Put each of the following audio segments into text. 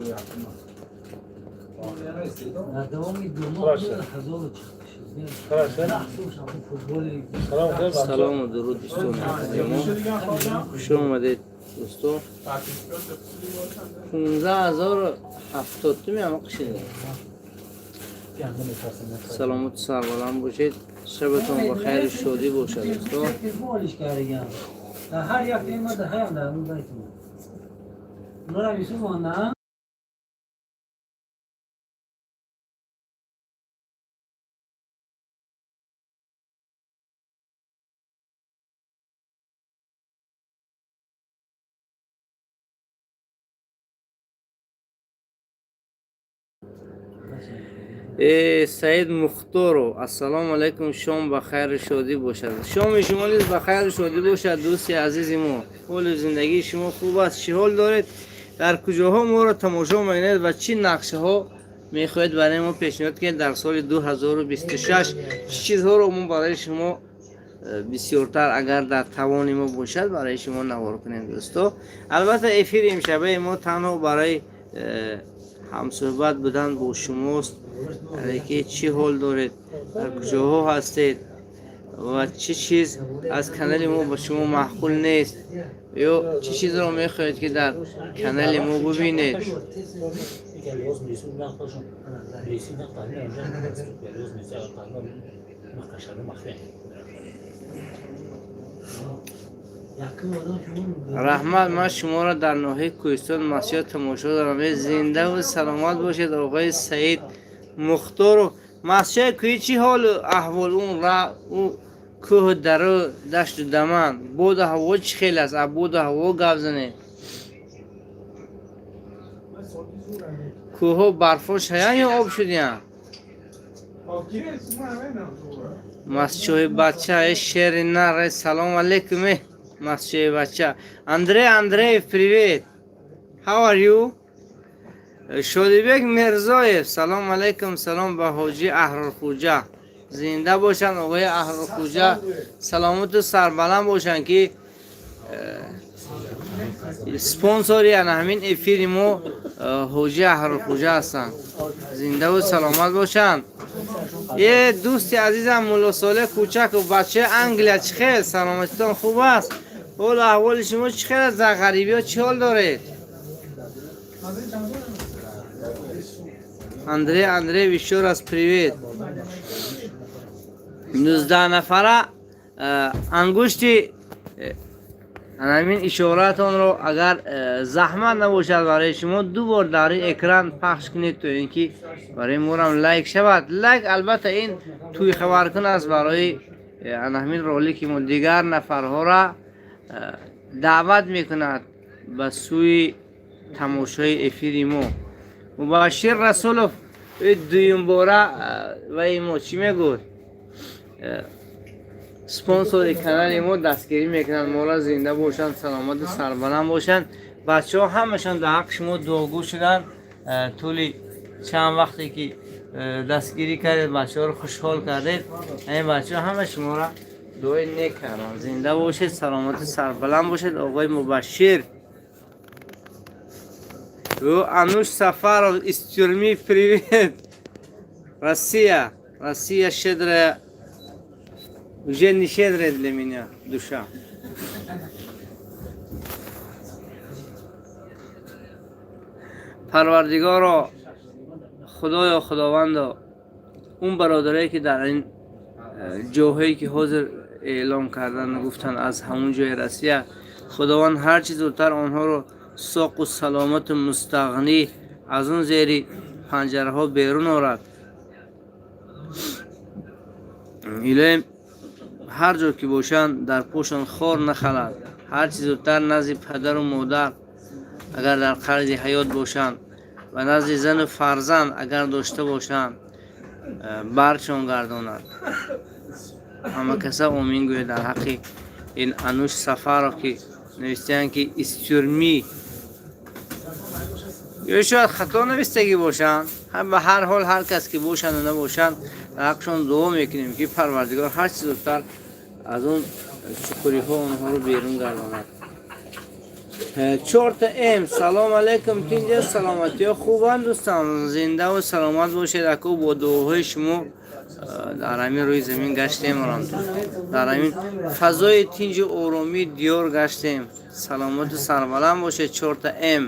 Дар давоми 2 моҳ 2000 чиқта. Салому дуруд, дӯстони азизи мо, хуш омадед, дӯсто. 15 070 туми ама қишида. Саломату сарбаланд бошед, шабатон ба хайру шодӣ бошад, дӯсто. Ҳар як тема ҳаям дар нора бисумона. Саид Мухторов, ассалому алайкум, шом ба хайру шодӣ бошад. Шоми шумо низ ба хайру шодӣ бошад, дӯсти азизи мо. Ҳоли зиндагии шумо хуб аст? Чӣ ҳол доред? Дар куҷоҳо моро тамошо мекунед ва чӣ нақшаҳо мехоҳед барои мо пешниҳод кунед дар соли 2026? Чӣ чизҳоро мо барои шумо бисёртар, агар дар тавони мо бошад, барои шумо навор кунем, дӯсто? Албатта, эфири имшабаи мо танҳо барои ҳамсӯҳбат будан бо шумост, ки чӣ ҳол доред, дар куҷоҳо ҳастед ва чӣ чиз аз канали мо ба шумо маъқул нест ё чӣ чизро мехоҳед, ки дар канали мо бубинед. Раҳмат, ман шуморо дар ноҳияи Кӯҳистон, Масҷид тамошо дорам. Зиндаву саломат бошед, оғои Саид Мухторов. Масҷиди кӯҳӣ чӣ ҳолу аҳвол? Он ӯ кӯҳу дару дашту даман, боду ҳаво чӣ хел аст? А боду ҳаво гап занед. Кӯҳҳо барфош ҳаян ё об шудиян? Масчои бача, э шери нар, э салом алейкум, э масчои бача. Андрей Андреев, привет, how are you? Шодибек Мирзоев, салом алейкум, салом ба ҳоҷи Аҳрорхӯҷа. Зинда бошанд оғои Аҳрорхӯҷа, саломату сарбаланд бошанд, ки спонсори ана ҳамин эфири мо ҳоҷи Аҳрорхӯҷа ҳастанд. Зиндаву саломат бошанд. Е дӯсти азизам Муллосолеҳ Кӯчаков, бачаи Англия, чӣ хел, саломатитон хуб аст? Ҳолу аҳволи шумо чӣ хел аст? Дар ғарибиҳо чӣ ҳол доред? Андрей Андреев, еще раз привет. 19 нафара, ангушти ҳамин ишоратонро, агар заҳмат набошад барои шумо, ду бор дар экран пахш кунед, то ин ки барои морам лайк шавад. Лайк, албатта, ин тӯй хабаркун аст барои ҳамин ролики мо, дигар нафарҳоро даъват мекунад ба сӯи тамошои эфири мо. Мубашшир Расулов, дуюмбора ваи мо, чӣ мегӯд, спонсори канали мо, дастгирӣ мекунанд моро. Зинда бошанд, саломату сарбаланд бошанд. Бачаҳо ҳамашон дар ҳаққи шумо дуогӯ шуданд. Тӯли чанд вақте ки дастгирӣ кардед, бачаҳоро хушҳол кардед, ин бачаҳо ҳама шуморо дуои нек карданд. Зинда бошед, саломату сарбаланд бошед, оғои Мубашшир. Ануш Сафаров из тюрьмы, привет. Россия, Россия щедрая, уже не щедрая для меня душа. Парвардигоро, Худоё, Худовандо, он бародарое, ки дар ин ҷоҳое, ки ҳозир эълом кардан гуфтанд, аз ҳамун ҷои Россия, Худованд ҳарчи зудтар онҳоро соқу саломату мустағнӣ аз он зери панҷараҳо берун орад. Илоҳим, ҳар ҷо ки бошанд, дар пошон хор нахалад, ҳарчи зудтар назди падару модар, агар дар қарзи ҳаёт бошанд, ва назди зану фарзанд, агар дошта бошанд, барчон гардонад. Ҳама каса омин гӯяд дар ҳаққи ин Ануш Сафаров, ки навистаанд, ки из тюрьмы, ё шояд хато навистагӣ бошанд. Ба ҳар ҳол, ҳар кас ки бошанду набошанд, дар ҳаққшон дуо мекунем, ки Парвардигор ҳарчи зудтар аз он чуқуриҳо онҳоро берун гардонад. Чорта М. Салом алейкум, тинҷа, саломатиҳо хубанд, дӯстам, зиндаву саломат бошед, ако. Бо дуоҳои шумо дар ҳамин рӯи замин гаштем, дар ҳамин фазои тинҷу оромии диёр гаштем. Саломату сарбаланд бошед. Чорта М.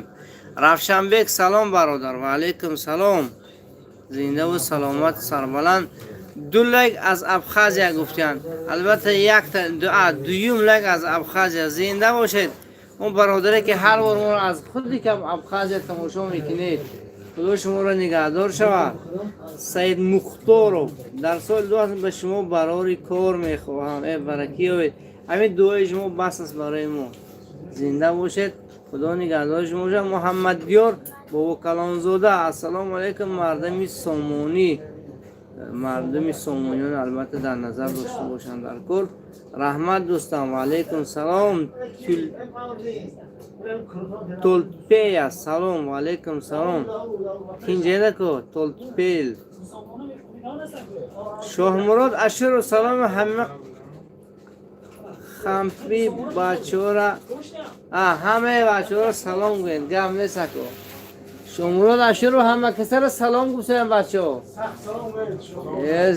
Равшанбек, салом, бародар. Ва алейкум салом, зиндаву саломат, сарбаланд. Ду лайк аз Абхазия гуфтиянд. Албатта, якта дуюм лайк аз Абхазия. Зинда бошед, он бародаре ки ҳар бор моро аз худи кам Абхазия тамошо мекунед. Худо шуморо нигаҳдор шавад. Саид Мухторов, дар соли ду ба шумо барори кор мехоҳам. Э, баракӣ ёбед, ҳамин дуои шумо бас аст барои мо. Зинда бошед, худо нигаҳдори шумо бошад. Муҳаммаддиёр Бобокалонзода, ассалому алайкум, мардами Сомонӣ. Мардуми сомониён албатта дар назар дошта бошанд дар кор. Раҳмат, дӯстам. Ва алайкум салом. Толпея, салом. Ва алайкум салом. Тинҷедако Толпел. Шоҳмурод Ашуров, саломи ҳама хампи бачора, ҳамаи бачаҳоро салом гӯед. Гап несако. Шоҳмурод Ашуров ҳама касаро салом гуфтаям, бачаҳо.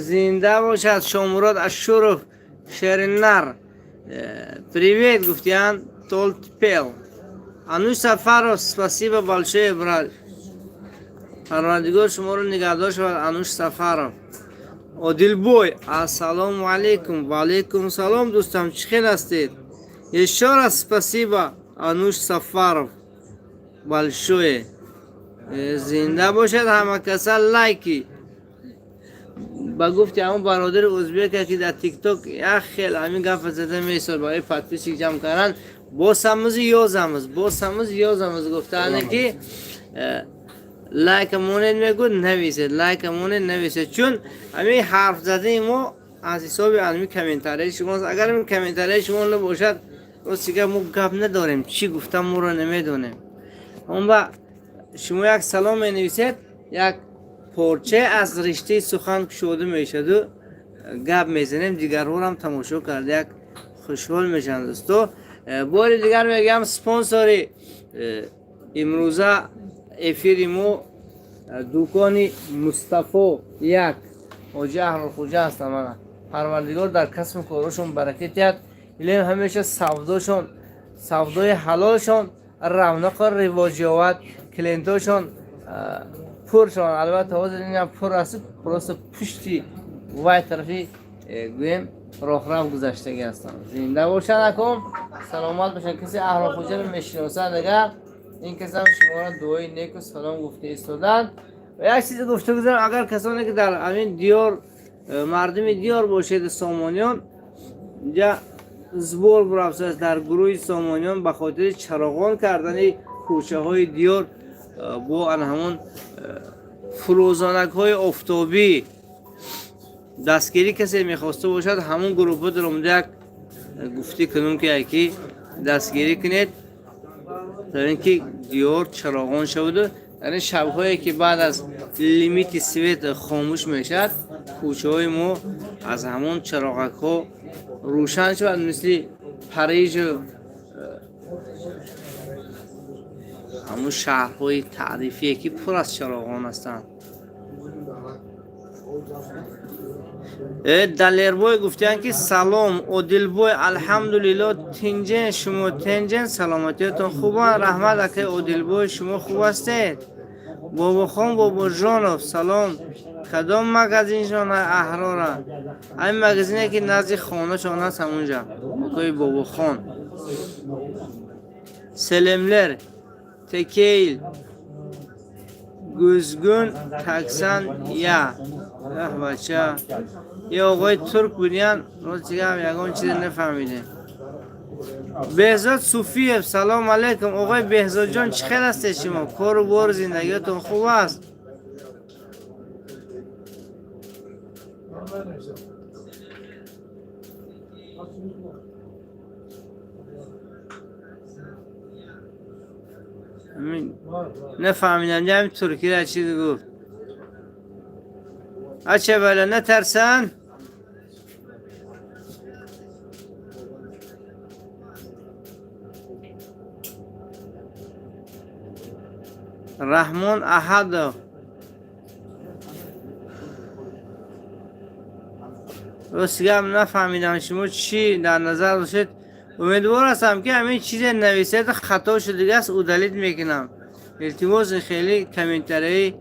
Зинда бошад Шоҳмурод Ашуров, шеринар. Привет гуфтиянд. Толтпел. Ануш Сафаров, спасибо большое, брат. Парвардигор шуморо нигаҳдор шавад, Ануш Сафаров. Одилбой, ассалому алейкум. Ва алейкум салом, дӯстам, чӣ хел ҳастед? Еще раз спасибо, Ануш Сафаров, большое. Зинда бошад ҳама каса. Лайки ба гуфти ҳамон бародари узбека, ки дар Тикток як хел ҳамин гапа зада месод барои подписчик ҷамъ кардан, босамиз ёзамиз, босамиз ёзамиз гуфтаане, ки лайка монед, мегӯд, нависед, лайка монед, нависед, чун ҳамин ҳарф задаи мо аз ҳисоби ҳамин комментарияи шумост. Агар ҳамин комментарияи шумо набошад, рости гап, мо гап надорем, чӣ гуфтам моро намедонем. Он ба шумо як салом менависед, як порча аз риштаи сухан кушода мешаду гап мезанем, дигарҳорам тамошо карда як хушҳол мешаванд. Дӯсто, бори дигар мегӯям, спонсори имрӯза эфири мо дукони Мустафо як ҳоҷи Аҳрорхӯҷа ҳастам. Мана, Парвардигор дар касбу корашон баракат диҳад. Илоҳим, ҳамеша савдошон, савдои ҳалолшон равнақу ривоҷ ёбад, клиентошон пур шаванд. Албатта, ҳозир инам пур аст, просто пушти вай тарафи гӯем роҳрав гузаштагӣ ҳастанд. Зинда бошанд, аком, саломат бошанд. Касе Аҳрорхӯҷаро мешиносад, агар ин касам шуморо дуои неку салом гуфта истоданд. Ва як чизе гуфта гузарам: агар касоне ки дар ҳамин диёр, мардуми диёр бошед, сомониён, инҷа сбор бурафтааст дар гурӯҳи сомониён ба хотири чароғон кардани кӯчаҳои диёр бо ана ҳамон фурӯзонакҳои офтобӣ. Дастгирӣ касе мехоста бошад, ҳамон гурӯҳҳо даромада як гуфтӣ кунум, ки яки дастгирӣ кунед, то ин ки диёр чароғон шаваду дар ин шабҳое ки баъд аз лимити свет хомӯш мешавад, кӯчаҳои мо аз ҳамон чароғакҳо рӯшан шавад, мисли Парижу ҳамон шаҳрҳои таърифие, ки пур аз чароғон ҳастанд. Далербой гуфтиянд, ки салом, Одилбой. Алҳамдулилло, тинҷен, шумо тинҷен, саломатиятон хубан? Раҳмат, акай Одилбой, шумо хуб ҳастед? Бобохон Бобоҷонов, салом. Кадом магазиншон Аҳрора? Ҳамин магазине, ки назди хонашон аст, ҳамунҷа, акои Бобохон. Селемлер текейл гузгун таксан я. Ах, бача, е оғои турк будиян, ростигам ягон чизе нафаҳмидем. Беҳзод Суфиев, салом алейкум, оғои Беҳзодҷон, чӣ хел ҳастед шумо? Кору бору зиндагиятон хуб аст? Нафаҳмидам, ҷами туркира чиз гуфт. Ача бала натарсан. Раҳмон Аҳадов. Рост гап, нафаҳмидам, шумо чӣ дар назар доштед. Умедвор ҳастам, ки ҳамин чизе нависед хато шудагааст, удалить мекунам. Илтимос, хеле комментарияи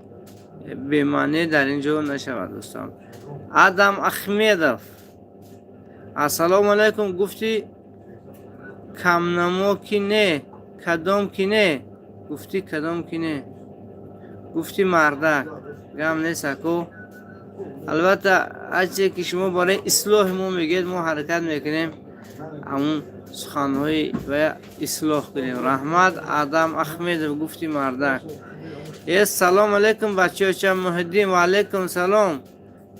бемаъне дар ин ҷо нашавад, дӯстон. Адам Ахмедов, ассалому алайкум. Гуфти камнамо ки не, кадом ки не гуфтӣ, кадом ки не гуфтӣ, мардак, гам нест, ако. Албатта, ҳарче ки шумо барои ислоҳи мо мегӯед, мо ҳаракат мекунем, ҳамун суханҳои ва ислоҳ кунем. Раҳмат, Адам Ахмедов, гуфти мардак. Салом алейкум, бачаоча Муҳиддин. Ва алейкум салом.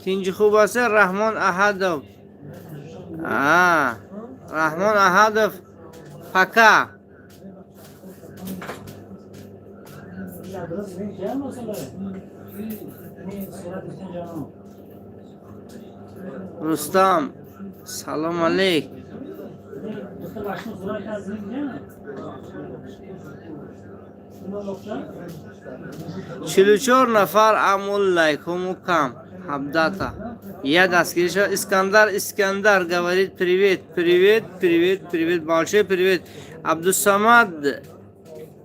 Тинҷи, хуб аст? Раҳмон Аҳадов, Раҳмон Аҳадов, пока. Рустам, салом алейк. 44 нафар, аммо лайкҳому кам, 17-та. Я дастгирӣ шавад. Искандар, Искандар говорит: «Привет, привет, привет, привет, большой привет». Абдусамад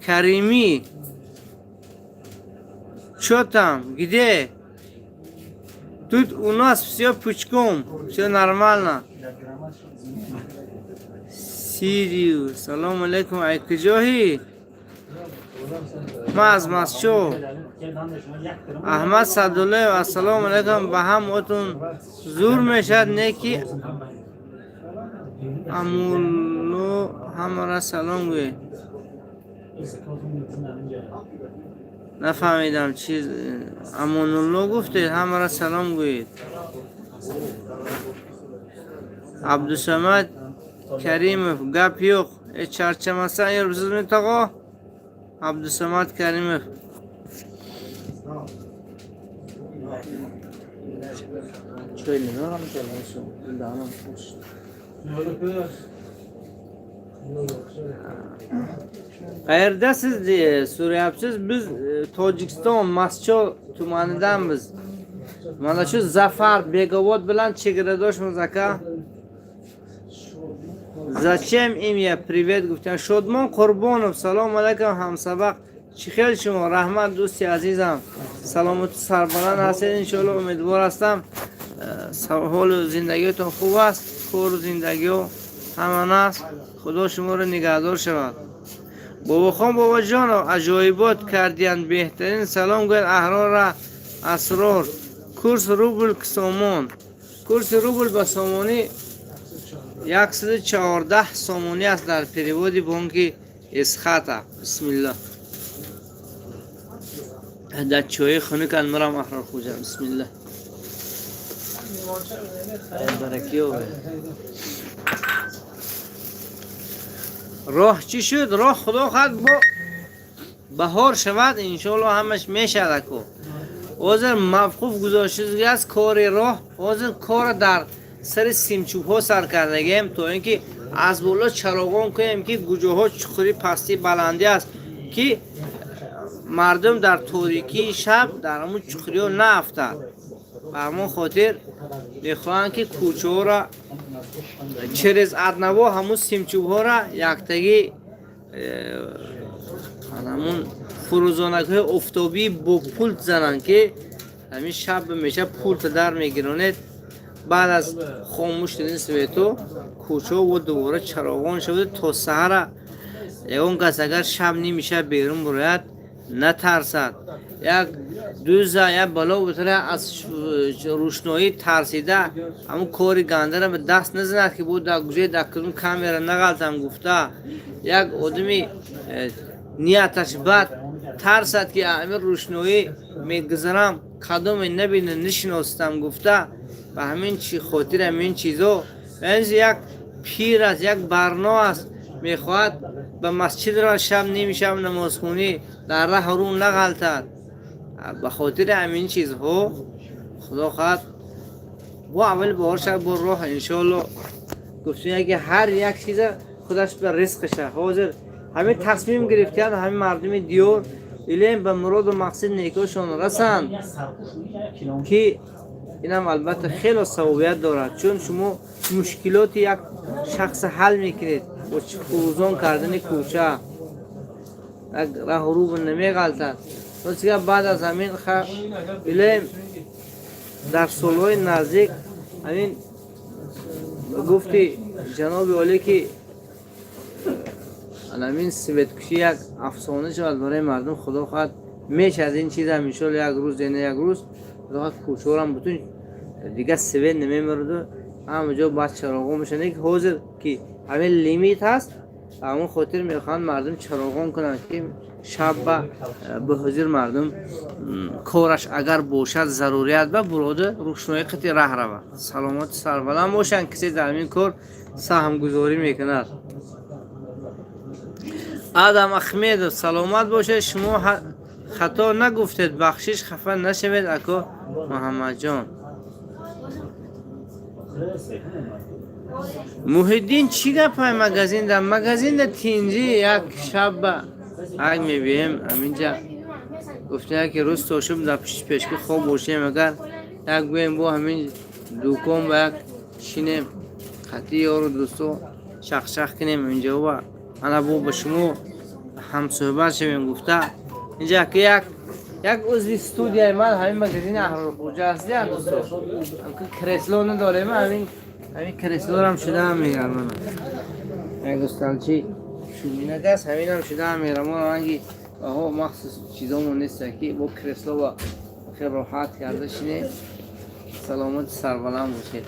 Карими, чё там, где? Тут у нас все пучком, все нормально. Сирию, салом алейкум, ай куҷоҳӣ? Ма аз Масчо. Аҳмад Садуллаев, ассалому алайкум, ба ҳаматон зур мешавад, не ки Амулло, ҳамаро салом гӯед. Нафаҳмидам, чиз Амонулло гуфтед, ҳамаро салом гӯед. Абдусамад Каримов, гап yo'q. E, charchamasdan yuribsizmi, tog'a? Абдусамад Каримов. Qayerdasiz so'rayapsiz. Biz Tojikiston Mascho tumanidanmiz. Mana shu Zafar Begobod bilan chegaradoshmiz, aka. Зачем им я привет гуфтам? Шодмон Қурбонов, салом алайкум, ҳамсабақ. Чӣ хел шумо? Раҳмат, дӯсти азизам. Саломату сарбаланд ҳастед, иншоалло, умедвор ҳастам. Ҳолу зиндагиятон хуб аст, кору зиндагиҳо ҳама наст. Худо шуморо нигаҳдор шавад. Бобохон Бобоҷонов, аҷоибот кардиянд, беҳтарин. Салом гӯяд Аҳрора Асрор. Курс рубл к сомон. Курси рубл ба сомонӣ 114 сомонӣ аст дар переводи бонки Эсхата. Бисмиллоҳ. Дар чои хунукан мурам, Аҳрор хуҷа. Бисмиллоҳ. Баракиёбе. Роҳ чӣ шуд? Роҳ, худо хоҳад, бо баҳор шавад, иншоалло, ҳамаш мешавад, аку. Ҳозир мавқуф гузоштааст кори роҳ. Ҳозир кора дар сари симчӯбҳо сар кардагем, то ин ки аз боло чароғон кунем, ки куҷоҳо чуқури, пастӣ, баландӣ аст, ки мардум дар торикии шаб дар ҳамун чуқуриҳо наафтад. Ба ҳамон хотир мехоҳанд, ки кӯчаҳоро через одного ҳамун симчӯбҳоро яктагӣ ҳамун фурӯзонакҳои офтобӣ бо пулт зананд, ки ҳамин шаб меша пулта дар мегиронед, баъд аз хомӯш шудани свето кӯчаҳо во дубора чароғон шуда, то саҳара ягон кас агар шаб ними шаб берун бурояд, натарсад. Як дуза, як бало бутара, аз рӯшноӣ тарсида ҳамун кори гандара ба даст назанад, ки бо дар гӯшаи дар кадом камера нағалтам гуфта. Як одами нияташ бад тарсад, ки ҳамин рӯшноӣ мегузарам, кадоме набина, нишиносам гуфта. Ба ҳамин чи хотир ҳамин чизо як пир аст, як барно аст, мехоҳад ба масҷид равад, шаб ними шаб намозхонӣ, дар раҳ рӯ нағалтад. Ба хотири ҳамин чизҳо, худо хоҳад, бо аввали баҳор шаб бо роҳ, иншоалло. Гуфтем, ки ҳар як чиза худаш ба ризқиша. Ҳозир ҳамин тасмим гирифтиянд ҳамин мардуми диёр. Илем ба муроду мақсади некошон расанд, ки инам албатта хело савобият дорад, чун шумо мушкилоти як шахса ҳал мекунед бо фурӯзон кардани кӯча, як раҳу рӯб намеғалтад. Ростига, баъд аз ҳамин илем дар солҳои наздик ҳамин гуфти ҷаноби олӣ, ки ҳамин светкушӣ як афсона шавад барои мардум. Худо хоҳад, мешавад ин чизам, иншоалло, як рӯз, не, як рӯз, худо хоҳад, кӯчаҳорам бутун дигар свет намемероду, ҳама ҷо баъд чароғон мешавад. Не ки ҳозир ки ҳамин лимит ҳаст, ҳамон хотир мехоҳанд мардум чароғон кунанд, ки шаб ба ҳозир мардум кораш агар бошад, зарурият ба бурода, рӯшноӣ қити раҳ равад. Саломату сарбаланд бошанд, касе дар ҳамин кор саҳмгузорӣ мекунад. Адам Ахмедов, саломат бошед. Шумо хато нагуфтед, бахшиш, хафа нашавед, ако Муҳаммадҷон. Муҳиддин, чӣ гапай магазинда? Магазинда тинҷӣ, як шабба ак мебием ҳаминҷа. Гуфтем, яке рӯз то шуб дар пишти пешки хоб бошем, агар як гӯем, бо ҳамин дукон ба як шинем, қатъи ёру дӯсто чахчах кунем инҷо ва ана бо ба шумо ҳамсӯҳбат шавем гуфта. Инҷа ки як узви студияи ман ҳамин магазини Аҳрорхӯҷа аст, я дӯсто, кресло надорем, ҳамин креслорам шудаам мегӯяд. Мана як дӯсталчи шуминак аст, ҳаминам шудаам мерам. Мо ранги аҳо махсус чизомон неста, ки бо кресло ва хеле роҳат карда шинем. Саломати сарбаланд бошед.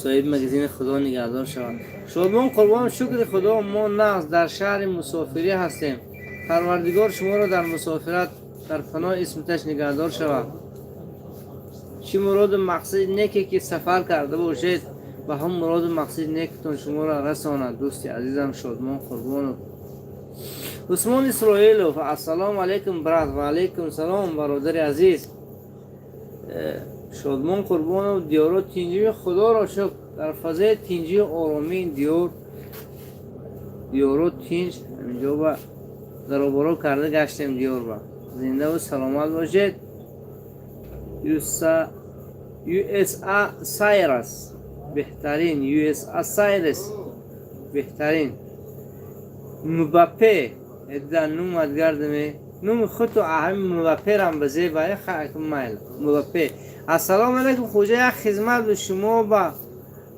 Соҳиби магазини Худо нигаҳдор шавад. Шодмон Қурбон, шукри Худо, мо нағз, дар шаҳри мусофирӣ ҳастем. Парвардигор шуморо дар мусофират дар паноҳи исматаш нигаҳдор шавад. Чӣ муроду мақсади неке ки сафар карда бошед, ба ҳам муроду мақсади некатон шуморо расонад, дӯсти азизам Шодмон Қурбонов. Усмон Исроилов, ассалому алайкум, брат. Ва алайкум салом, бародари азиз. Шодмон Қурбонов, диёро тинҷӣ? Худоро шукр, дар фазои тинҷию оромӣ диёр, диёро тинҷ, ҳаминҷо ба дароборо карда гаштем диёрба. Зиндаву саломат бошед. USA Сайрас беҳтарин, USA Сайрас беҳтарин. Мбаппе эда нумат гардаме, нуми худту ҳамин Мбапперам ба зеба майл. Мбаппе, ассалому алайкум, хуҷа, як хизмат ба шумо. Ба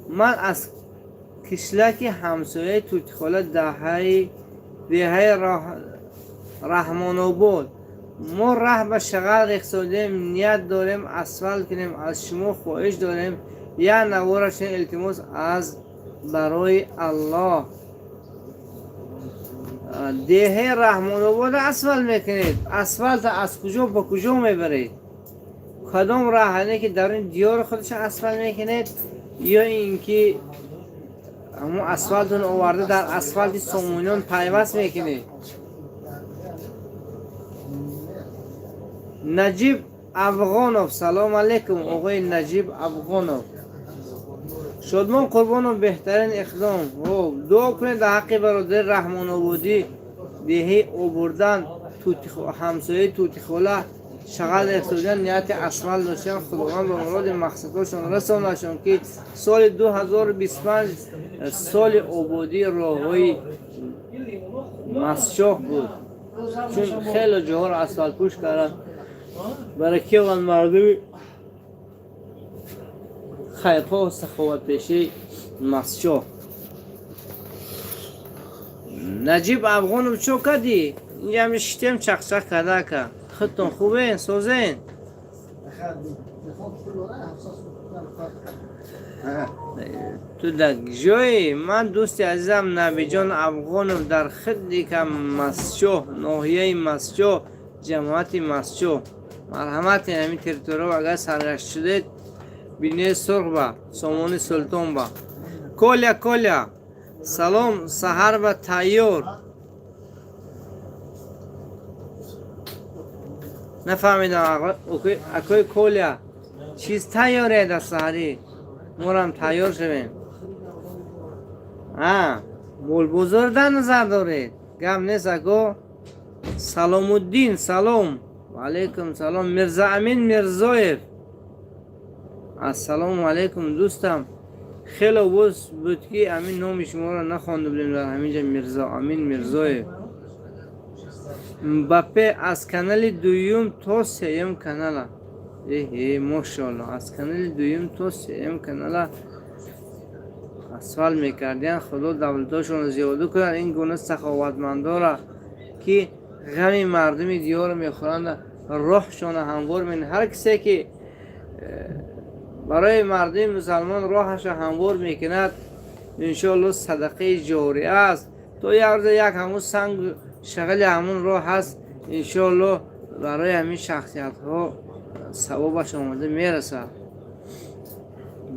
ман аз кишлаки ҳамсояи Тутихола, деҳаи Раҳмонобод. Мо раҳ ба шағал рехсодем, ният дорем асфалт кунем. Аз шумо хоҳиш дорем, як наворашон, илтимос, аз барои Аллоҳ. Деҳаи Раҳмонобода асфалт мекунед? Асфалта аз куҷо ба куҷо мебаред? Кадом раҳ не ки дар ин диёри худашон асфалт мекунед, ё ин ки ҳамон асфалтон оварда дар асфалти Сомониён пайваст мекунед? Наҷиб Афғонов, салом алейкум, оғои Наҷиб Афғонов. Шодмон Қурбонов, беҳтарин иқдом. Дуо кунед дар ҳаққи бародари Раҳмонободӣ, деҳаи Обурдан, ҳамсояи Тутихола, шағал рехтодан, нияти асфалт доштан. Худованд ба муроди мақсадҳошон расонашон, ки соли 2025 соли ободии роҳҳои Мастчоҳ буд, чун хеле ҷоҳоро асфалтпӯш карданд. Баракиёванд мардуми хайрхоҳу саховатпешаи Мастчоҳ. Наҷиб Афғонов, чо кардӣ? Инҷа ҳами шитем, чахчах карда. Ака, худтон хубен, созен? Ту дар ҷои ман, дӯсти азизам Набиҷон Афғонов, дар хиддика Мастчоҳ, ноҳияи Мастчоҳ, ҷамоати Мастчоҳ. Марҳамат, ҳамин территорияро агар саргашт шудед, бинои сурх ба Сомони Султон ба. Коля, Коля, салом, саҳар ба тайёр. Нафаҳмидам, акои Коля, чиз тайёре дар саҳарӣ? Морам тайёр шавем. А молбозор дар назар доред? Гап нест, ако. Саломуддин, салом. Алейкум салом. Мирзаамин Мирзоев, ассалому алайкум, дӯстам. Хеле боз буд, ки ҳамин номи шуморо нахонда будем дар ҳаминҷа. Мирзо Амин Мирзоев. Мбаппе аз канали дуюм то сеюм канала. Эҳе, мошоалло, аз канали дуюм то сеюм канала асфалт мекардиян. Худо давлатошонро зиёда кунад, ин гуна саховатмандора, ки ғами мардуми диёрро мехӯранд, роҳшона ҳамвор мен. Ҳар кисе ки барои мардуми мусалмон роҳашро ҳамвор мекунад, иншоалло, садақаи ҷория аст. То як рӯза як ҳамун санг шағали ҳамун роҳ ҳаст, иншоалло, барои ҳамин шахсиятҳо савобаш омода мерасад.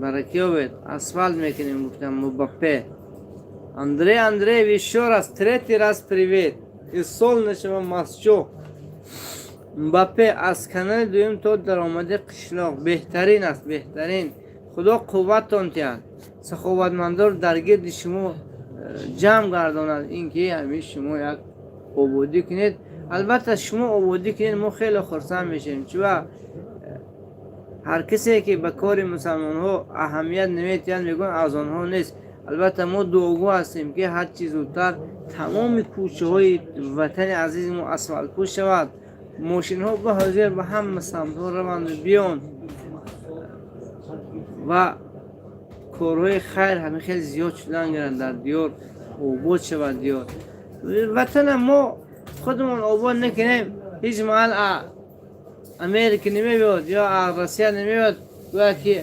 Баракёбед. Асфалт мекунем, гуфтам. Мбаппе. Андрей Андреев, еще раз, третий раз привет из солнечного Москвы. Мбаппе аз канали дуюм то даромади қишлоқ беҳтарин аст, беҳтарин. Худо қувваттон диҳад, саховатмандор дар гирди шумо ҷамъ гардонад, ин ки ҳамин шумо як ободӣ кунед. Албатта, шумо ободӣ кунед, мо хеле хурсанд мешавем, чуба ҳар касе ки ба кори мусалмонҳо аҳамият наметиҳад, мегӯянд, аз онҳо нест. Албатта, мо дуогӯ ҳастем, ки ҳарчи зудтар тамоми кӯчаҳои ватани азизи мо асфалтпӯш шавад, мошинҳо ба ҳозир ба ҳама самтҳо раванду биён ва корҳои хайр ҳамин хеле зиёд шудан гиранд дар диёр, обод шавад диёр. Ватана мо худамон обод накунем, ҳеҷ маҳал Америка намебиёд ё Россия намебиёд, гӯяд ки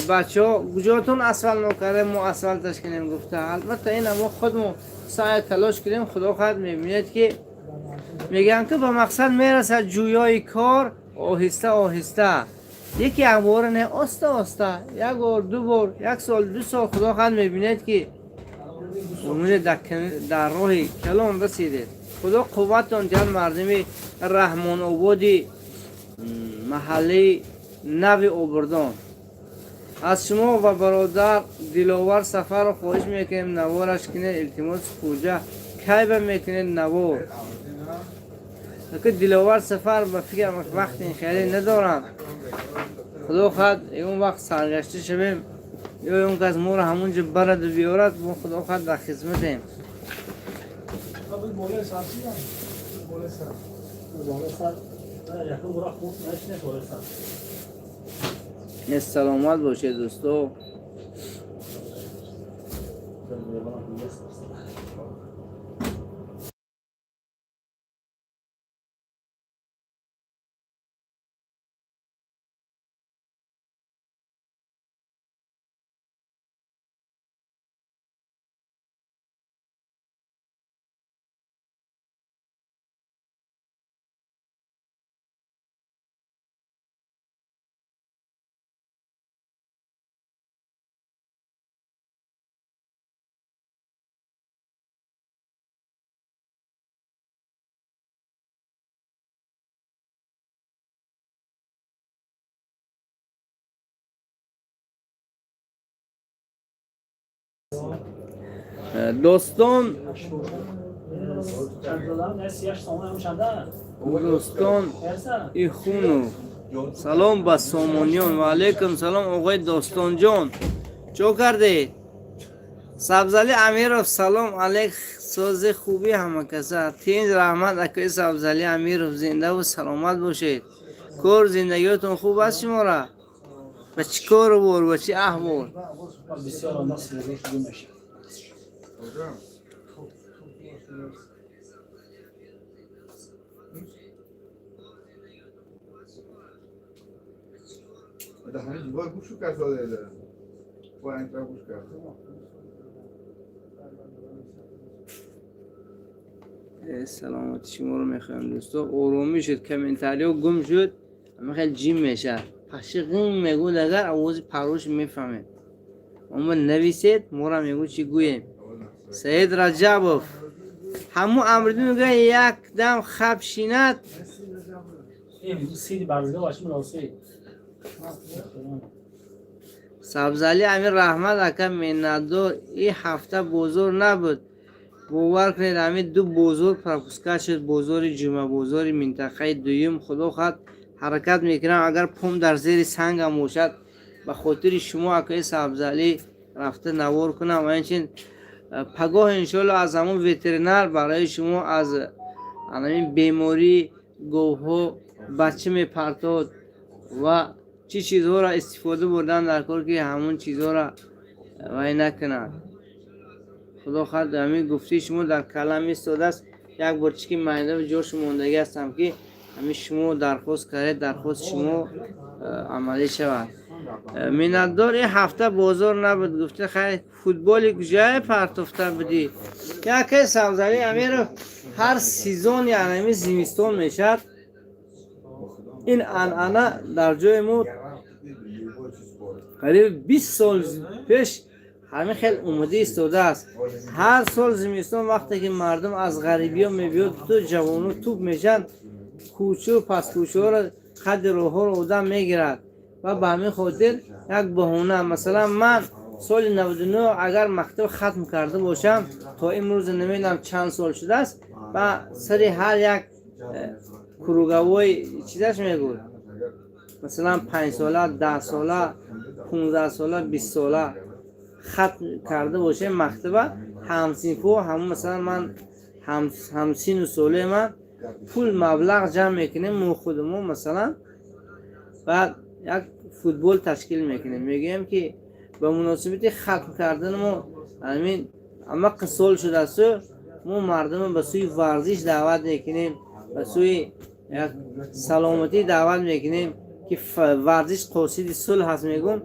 бачаҳо, куҷотон асфалт нокарда, мо асфалташ кунем гуфта. Албатта, ина мо худмо саъй талош кунем, худо хоҳад, мебинед, ки мегӯянд, ки ба мақсад мерасад ҷӯёи кор оҳиста оҳиста. Яке якбора не, оста оста, як бор, ду бор, як сол, 2 сол, худо хоҳад, мебинед, ки дар роҳи калон расидед. Худо қувватон диҳад, мардуми Раҳмонободи маҳаллаи нави Обурдон. Аз шумо ва бародар Диловар Сафаров хоҳиш мекунем, навораш кунед, илтимос. Хуҷа, кайба мекунед навор? Ки Диловар Сафар, ба фикрам, вақти ин хеле надоранд. Худо хоҳад, ягон вақт саргашта шавем ё ягон кас моро ҳамон ҷо бараду биёрад, мо, худо хоҳад, дар хизматем. Болои сар чӣ? Болои сар. Болои сар. Якум бура хуб нашне болои сар. Саломат бошед, дӯсто. Достон, Достон Ихунов, салом ба сомониён. Ва алайкум салом, оғои Достонҷон, чо кардед? Сабзали Амиров, салом алейк, сози, хуби ҳама каса? Тинҷ, раҳмат, акои Сабзали Амиров, зиндаву саломат бошед. Кор, зиндагиётон хуб аст? Шумора ба чӣ кору бор, ба чӣ аҳвол? Бисёр нас мешавад. Hocam. Da همین باید گوشو کرد داده با این طرف گوش کرد. Саломати шуморо мехоҳем, дӯсто. Оромӣ шуд, комментариё гум шуд, ама хеле ҷим мешавад. Паши ғим мегӯд, агар овози парош мефаҳмед, ома нависед, мора мегӯ, чӣ гӯем. Саид Раҷабов, ҳамун Амридин мегӯяд, як дам хаб шинад. Сиди барзга башим роси. Сабзали Амир, раҳмат, ака, миннатдор. И ҳафта бозор набуд. Бовар кунед, ҳамин ду бозор пропускать шуд, бозори Ҷумъа, бозори минтақаи дуюм. Худо хоҳад, ҳаракат мекунам, агар пом дар зери сангам бошад, ба хотири шумо, акаи Сабзалӣ, рафта навор кунам. Ва инчунин пагоҳ, иншоалло, аз ҳамон ветеринар барои шумо аз ҳамин бемории говҳо бача мепартод ва чӣ чизҳоро истифода бурдан дар кор, ки ҳамон чизҳоро вай накунад. Худо хоҳад, ҳамин гуфтаи шумо дар калам истодааст. Як бор чӣ ки майда ҷошу мондагӣ ҳастам, ки ҳамин шумо дархост кардед, дархости шумо амалӣ шавад. Миннатдор. Ин ҳафта бозор набуд, гуфта, хай, футболи куҷое партофта будӣ, яке Сабзалӣ Амиров? Ҳар сезон, яъне ҳамин зимистон мешавад, ин анъана дар ҷои мо қариб 20 сол пеш ҳамин хел омода истодааст. Ҳар сол зимистон, вақте ки мардум аз ғарибиё мебиёд, ту ҷавону туп мешаванд, кӯчу паскӯчаҳоро, қадди роҳҳоро одам мегирад ва ба ҳамин хотир як баҳона. Масалан, ман соли 99 агар мактаб хатм карда бошам, то имрӯз намедонам чанд сол шудааст, ва сари ҳар як круговой чизаш мегӯд, масалан, 5сола, 10сола, 15сола, 20сола хатм карда бошем мактаба, ҳамсинфо, ҳамун, масалан, ман ҳамсину солаи ман, пул маблағ ҷамъ мекунем мо худамо, масалан, баъд як футбол ташкил мекунем. Мегӯем, ки ба муносибати хатм кардани мо ҳамин амақа сол шудасту, мо мардумро ба сӯи варзиш даъват мекунем, ба сӯи як саломатӣ даъват мекунем, ки варзиш қосиди сулҳ ҳаст, мегӯм.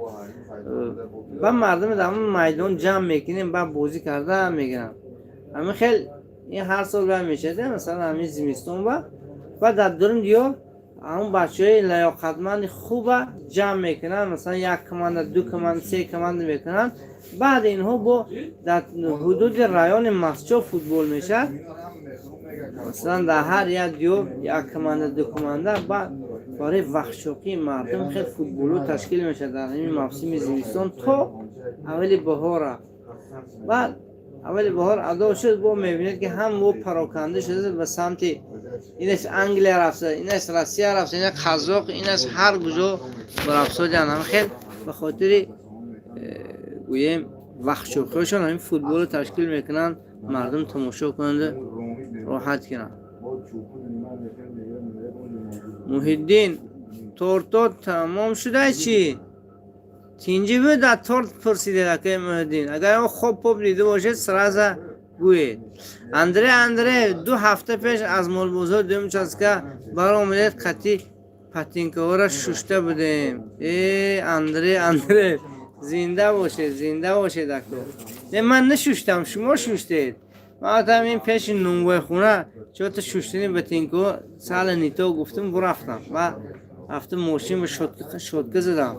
Ба мардуме дар ҳамон майдон ҷамъ мекунем, ба бозӣ карда мегирам. Ҳамин хел ин ҳар сол ба мешавад, масалан, ҳамин зимистон ба дар дурум диёр ҳамон бачаҳои лаёқатманди хуба ҷамъ мекунанд, масалан, як команда, ду команда, се команда мекунанд. Баъди инҳо бо дар ҳудуди райони Мастчоҳ футбол мешавад. Масалан, дар ҳар як диёр як команда, ду команда, баъд барои вақтшоқии мардум хел футболо ташкил мешавад дар ҳамин мавсими зимистон то аввали баҳора. Баъд аввали баҳор адо шуд, бо мебинед, ки ҳам бо пароканда шуда ба самти инаш Англия рафта, инаш Россия рафта, инаш Қазоқ, инаш ҳар куҷо рафтодиан. Ҳам хел ба хотири гӯем вақтшоқиҳошон ҳамин футболро ташкил мекунанд, мардум тамошо кунанду роҳат кунанд. Муҳиддин, торто тамом шудай чӣ? Тинҷӣ буд, дар торт пурсидед, акаи Муҳиддин. Агар он хоб поб дида бошед, сразу гӯед. Андре, Андре, 2 ҳафта пеш аз молбозор дуюм участка баромадед, қатъи ботинкаҳоро шушта будем. Э, Андре, Андре, зинда бошед, зинда бошед, ако. Не, ман нашуштам, шумо шуштед. Ман атам ин пеши нунвойхона чота шуштани ботинкаҳо сала нито гуфтам, бурафтам ва рафтам, мошин ба щётка задам.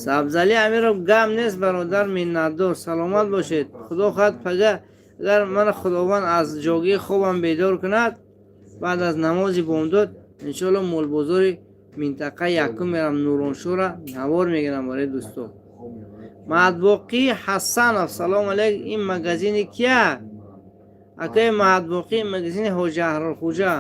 Сабзалӣ Амиров, гап нест, бародар, миннатдор, саломат бошед. Худо хоҳад, пага, агар мана Худованд аз ҷогии хобам бедор кунад, баъд аз намози бомдод, иншоалло, молбозори минтақаи якум мерам, Нуроншӯра навор мегирам барои дӯсто. Маҳдбоқӣ Ҳасанов, салому алейкум. Ин магазини кия, акаи Маҳдбоқӣ? Магазини Ҳоҷи Аҳрорхӯҷа.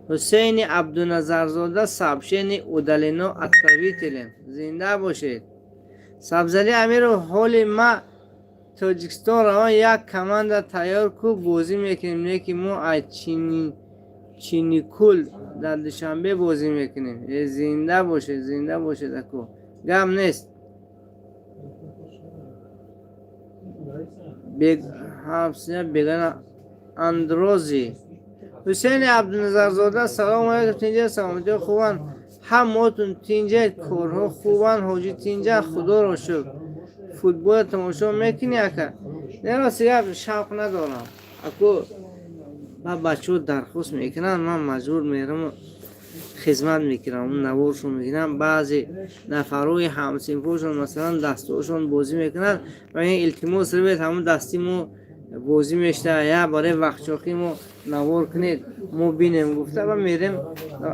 Ҳусейни Абдуназарзода, сообщение удалено отправителем. Зинда бошед. Сабзалӣ Амиров, ҳоли ма Тоҷикистон равон, як команда тайёр ку, бозӣ мекунем. Не ки мо ай Чиникул дар Душанбе бозӣ мекунем. Э, зинда бошед, зинда бошед, ако, гап нест. Бегана Андрози. Ҳусейни Абдуназарзода, салому алейкум. Тинҷа, саломатиҳо хубанд, ҳамотун тинҷа, корҳо хубанд, ҳоҷӣ тинҷа, худоро шукр. Футболро тамошо мекунӣ, ака? Не, рости гап, шавқ надорам, аку. Ба бачаҳо дархост мекунанд, ман маҷбур мераму хизмат мекунам, наворшон мекунам. Баъзе нафарҳои ҳамсинфошон, масалан, дастҳошон бозӣ мекунанд ва ин илтимос равед, ҳамун дасти мо бозӣ мешта, я барои вақтчоқӣ мо навор кунед, мо бинем, гуфта ва мерем.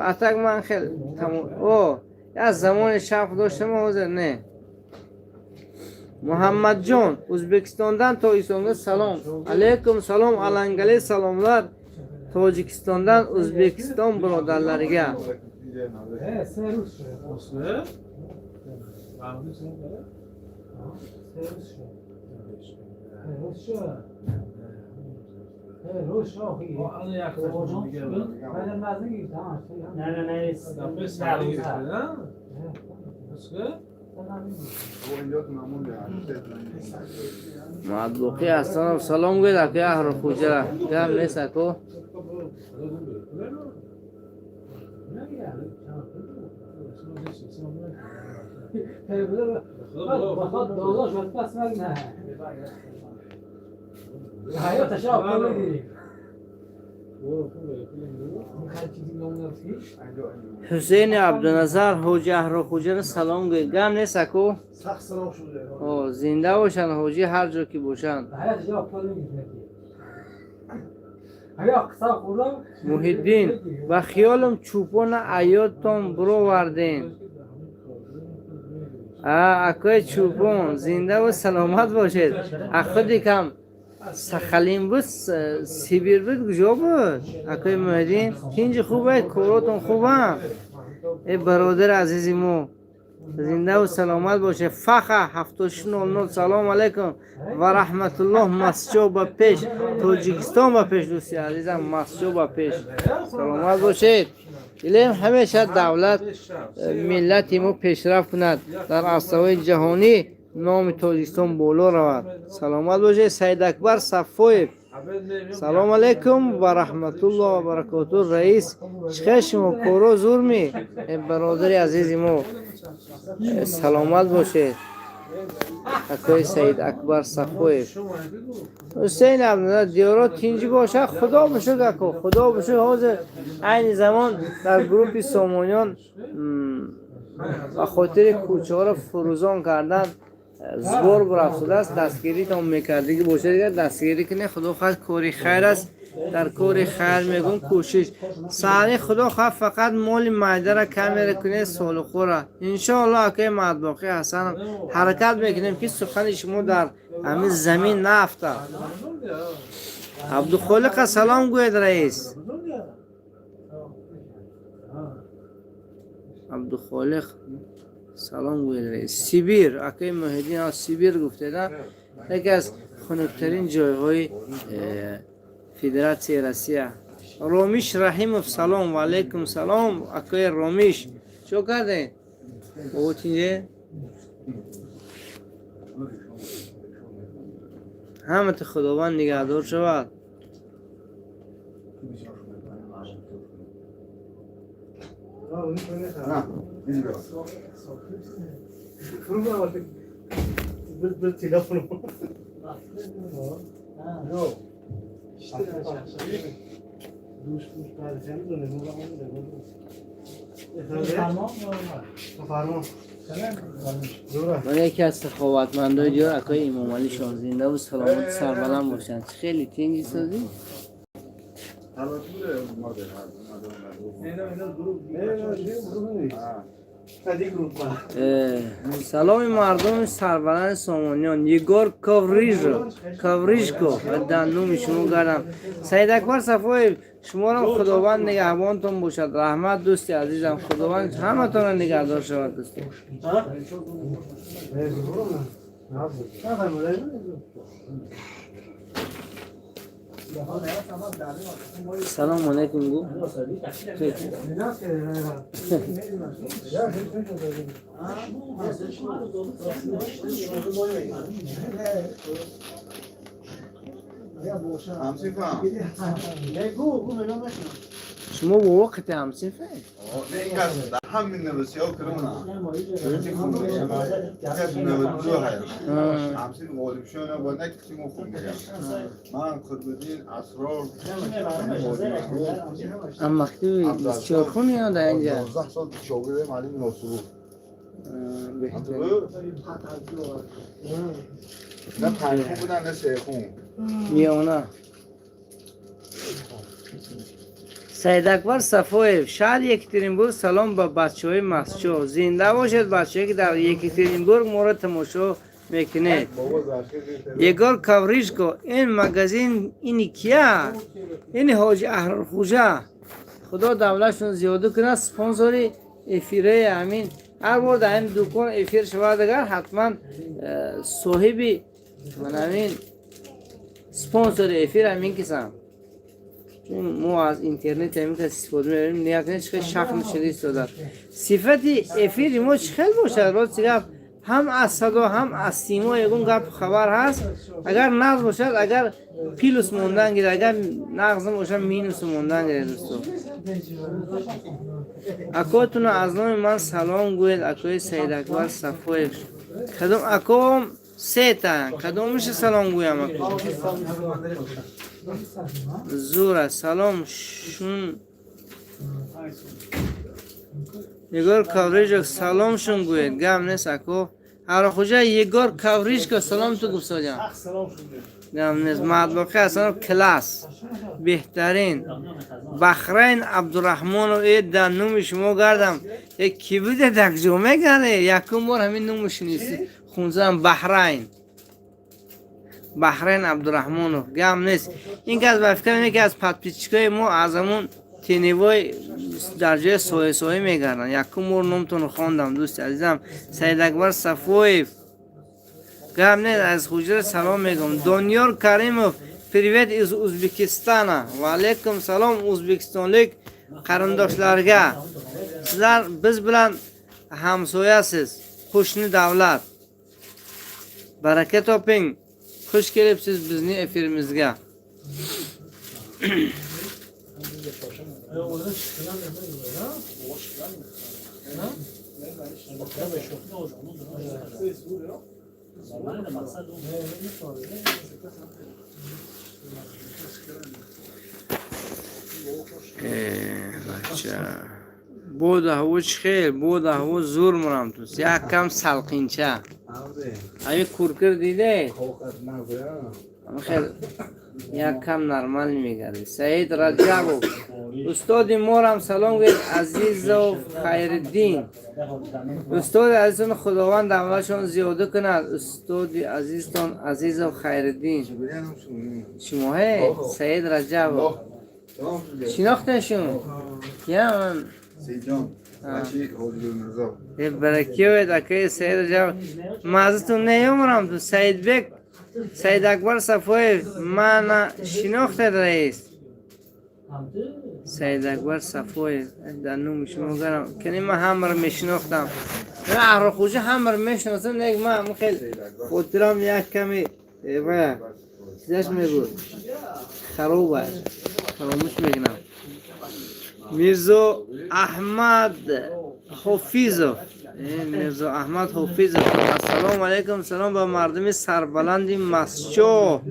А так ман хел о як замоне шавқ доштам, ҳозир не. Muhammadjon, O'zbekistondan Tojikistonga salom. Alaykum salom, alangali salomlar Tojikistondan O'zbekiston birodarlariga. 3 روز شده. 3 روز شد. 3 روز شد. 3 روز شد. نه نه نه. Matbuqi Hasanov, salom гӯед, ака Аҳрор Хуҷара. Гап нест, ако. بخاطر دوزاش بس نه حیاتش بگیریم. Ҳусейни Абдуназар, ҳоҷи Аҳрор Хуҷара салом гӯед. Гап нест, ако. Сахт салом шуда. О, зинда бошанд ҳоҷӣ ҳар ҷо ки бошанд. حیاتش بگیریم. اگه قصه خوردم. Муҳиддин, ба хиёлам чӯпона аёдтон бировардем. А, акои чӯпон, зиндаву саломат бошед. А худи кам Сахалин буд, Сибир буд, куҷо буд? Акои Муҳиддин, тинҷи хубе, коротон хубам? Э, бародари азизи мо, зиндаву саломат бошед. Фаха 7600, салом алайкум ва раҳматуллоҳ. Масҷо ба пеш, Тоҷикистон ба пеш, дӯсти азизам, Масҷо ба пеш. Саломат бошед. Илоҳим ҳамеша давлат, миллати мо пешрафт кунад, дар арсаҳои ҷаҳонӣ номи Тоҷикистон боло равад. Саломат бошед. Саидакбар Сафоев, салом алайкум ва раҳматуллоҳ ва баракоту. Раис, чӣ хел шумо, коро зурми? Э, бародари азизи мо, саломат бошед, акои Саид Акбар Сафоев. Ҳусейн Абдулла, диёро тинҷӣ бошад, худо бошук, ако, худо бошук. Ҳозир айни замон дар группи Сомониён ба хотири кӯчаҳоро фурӯзон кардан сбор бурафтодааст. Дастгиритон мекардагӣ бошад, дигар дастгирӣ кунед. Худо хоҳад, кори хайр аст, дар кори хайр мегӯм, кӯшиш саҳни. Худо хоҳад, фақат моли майдара камера кунед, солихӯра, иншоаллоҳ. Акои Матбоқӣ Ҳасанов, ҳаракат мекунем, ки сухани шумо дар ҳамин замин наафтад. Абдухолиқа салом гӯед, раис Абдухолиқ, салом гӯед, раис. Сибир, акои Муҳиддин, аз Сибир гуфтеда, яке аз хунуктарин ҷойҳои Федератсияи Россия. Ромиш Раҳимов, салом. Ва алайкум салом, акои Ромиш, чо кардем, бобо, тинҷе? Ҳамати Худованд нигаҳдор шавад. На, иди бیا. Bir telefon. Yok. دوش دوش بعد. فرمان. Ман яке аз саховатмандои диёр, акои Имомалӣ шоҳ, зиндаву саломату сарбаланд бошанд. Хеле тинҷи созӣ. البته بوده ما ده ما Э, саломи мардуми сарбаланди Сомониён. Егор Коврижо, Коврижко, дар номи шумо гардам. Саидакбар Сафоев, шуморо Худованд нигаҳбонтон бошад. Раҳмат, дӯсти азизам, Худованд ҳаматонро нигаҳдор шавад, дӯсто. Салому алайкум гу. همسیفم. Шумо бо вақти ҳамсинфе? نه این کس همین نوسی ها کرونا کس 92 هست. همسین غالب شونه با نکسی مو خون میگم من قطبالدین اسرار. Ам мактаби бисёрхун ё дар инҷа? 19 سال شاگرد معلم ناصر بود. Беҳтарин. نه پنج خون بودن نه سه خون. Миёна. Саидакбар Сафоев, шаҳри Екатеринбург, салом ба бачаҳои масчо. Зинда бошед, бачаҳое, ки дар Екатеринбург моро тамошо. Мекунед. Егор Коврижко, ин магазин ини кия? Ини ҳоҷи Аҳрорхӯҷа. Худо давлатшон зиёда кунад, спонсори эфираи ҳамин. Ҳар бор дар ҳамин дукон эфир шавад, агар ҳатман соҳиби ман ҳамин спонсори эфир ҳамин кисам. Чун мо аз интернет ҳамин кас истифода мебарем, ният чӣ хел шахм шуда истода. Сифати эфири мо чӣ хел бошад? Рости гап, ҳам аз садо, ҳам аз симо ягон гап хабар ҳаст? Агар нағз бошад, агар плюс мондан гирад, агар нағз набошад, минус мондан гирад. Дӯсто, акотуна аз номи ман салом гӯед. Акои Саидакбар Сафоев, кадом аком? Сета кадомиша салом гӯям, ако? Зура салом шун. Егор Коврижок, салом шун гӯед. Гап нест, ако Аҳрорхӯҷа. Егор Коврижко салом ту гуфтодям. Гап нест, Мадлоқи Ҳасанов, класс, беҳтарин. Бахрайн Абдураҳмонов, э, дар нуми шумо гардам, э, ки буде, дакҷо мегарде? Якум бор ҳамин нуму шиниси хунзам. Баҳрайн, Баҳрайн Абдураҳмонов, гап нест. Ин кас ба фикрам яке аз подписчикои мо, аз ҳамун теневой дар ҷои соя соя мегарданд. Якум бор номтонро хондам, дӯсти азизам. Саидакбар Сафоев, гап нест, аз Хуҷра салом мегӯям. Дониёр Каримов, привет из Узбекистана. Ва алайкум салом, o'zbekistonlik qarindoshlarga. Sizlar biz bilan hamsoyasiz, qo'shni davlat. Baraka toping, xush kelibsiz bizning efirimizga. Бача, боду ҳаво чӣ хел? Боду ҳаво зур мурам тус, як кам салқинча. Ами куркир диде, хел як кам нормал мегардид. Саид Раҷабов, устоди морам салом гӯед, Азизов Хайриддин. Устоди азизон, Худованд давлатшон зиёда кунад. Устоди азизтон Азизов Хайриддин шумоҳе? Саид Раҷабов, шинохтешун киям? Баракиёед, акаи Саид Раҷабов. Маззатун неёмарам ту. Саидбек, Саидакбар Сафоев, мана шинохтед, раис? Саидакбар Сафоев, дар номи шумо гарам кани, ман ҳамаро мешинохтам. Аҳрорхӯҷа ҳамаро мешиносам, лек ман хел хотирам як ками ва чизаш мегӯд, хароб аст, фаромӯш мекунам. Мирзо Аҳмад Ҳофизов, Мирзо Аҳмад Ҳофизов, ассалому алайкум. Салом ба мардуми сарбаланди Масчо.